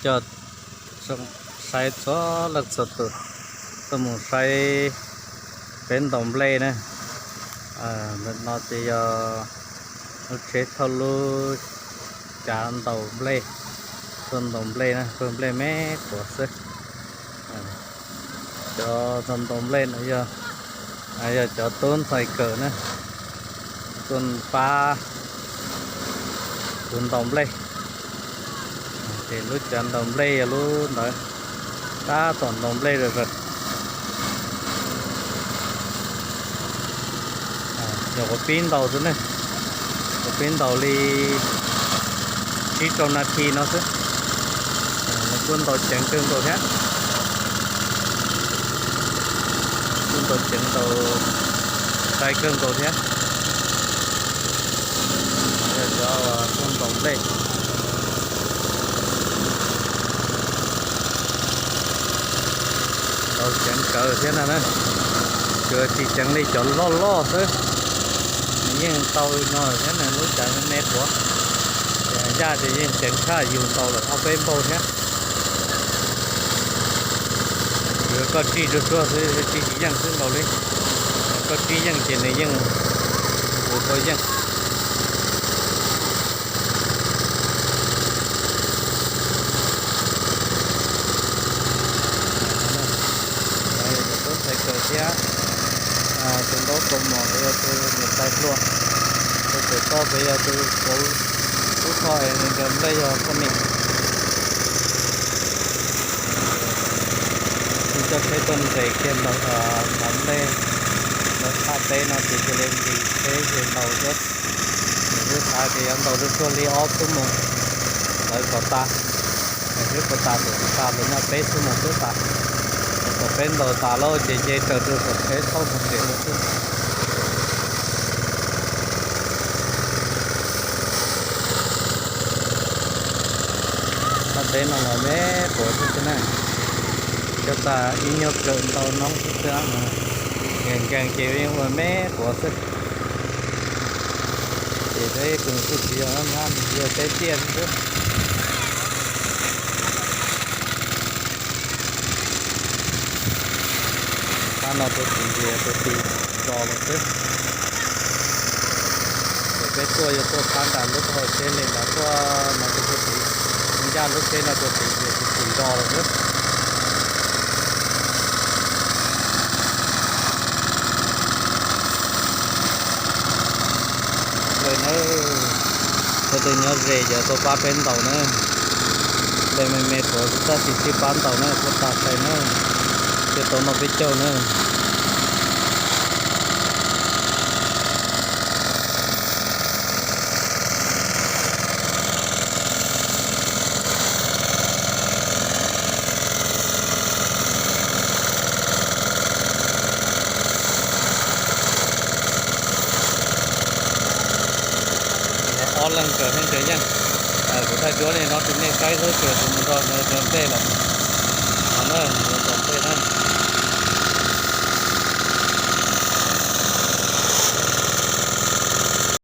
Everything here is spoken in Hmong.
Coj saib txhua leej txhua tus tuaj mus saib peb ntaus nplej na. Ntawm no ces yog lub tsheb thauj lub cav ntaus nplej, tuaj ntaus nplej na, pawg nplej me quav xwb. Cov ntaus nplej no yog, yog cov tub ntxhais kawm na, tuaj pab kuv ntaus nplej. Ces lub cav ntaus nplej yog lub ntawd, tab tom ntaus nplej zom zaws. Yog kuv pib ntaus xwb ne, kuv pib ntaus li tsib rau nas this no xwb. Nws kuj ntaus ceev kawg nkaus thiab, kuj ntaus ceev ntaus sai kawg nkaus thiab. Yog cov tuaj ntaus nplej, ntaus ceev kawg thiab no na, tsuas tsis ceev li cov loj loj xwb. Nws yeej tau no thiab, nws lub cav me quav, ces yaj ces yeej ceev tshaj yus ntaus lawm ob peb npaug thiab. Tsuas koj tsij tsuag tsuag xwb, tsij tsis yeej xwb ntaus li. Koj tsij yeej ces nws yeej ua koj yeej. Yog cov tub ntxhais kawm thiab, tus ntaub kaus mom los yog tus niam tais hluas, tus kawm toj pem yog tus kauv, tub kho es nws ncaws nplej yog poj niam. Kuj coj tsheb tuaj nres kiag ntaus, ntaus nplej ntawm qab teb no ces cia li nqis tsheb ces ntaus xwb. Nws kuj xav tias yuav ntaus tsuag tsuag li ob xuab moos ntawd kom tas, nws xwb puas tas, tus tas lawv nyob peb xuab moos xwb tas. Thaum peb ntaus tas lawm ces ces raws tus kom tsheb thauj mus pem lawm xwb. Qab teb no los me quav xwb xwb na, coj tas ib nyuag kawm ntau noob xwb xwb. Nkees nkees ces yeej ua me quav xwb. Ces peb kuj tsis yog nyab, yog teb tiaj xwb xwb. Qab no tus txiv ntxim tus txiv zos lawm xwb. Ces peb tuaj yuav tuaj txhab nram lub hauv tsheb li ntawd tuaj no ces tus txiv, ncaj lub tsheb no tus txiv ntxim tus txiv zos lawm xwb. Lawm na, leej twg nyob ze ces tuaj pab peb ntaus na. Nplej me me quav xwb tab sis sib pab ntaus na, tuaj tas sai na, thiaj tau noj peb caug na. Ob leeg kawm thiab ncaws yeej. Kuv thaij duab li no rau nej saib xwb, tsuas tus mus nrog nws ncaws nplej lawm no na.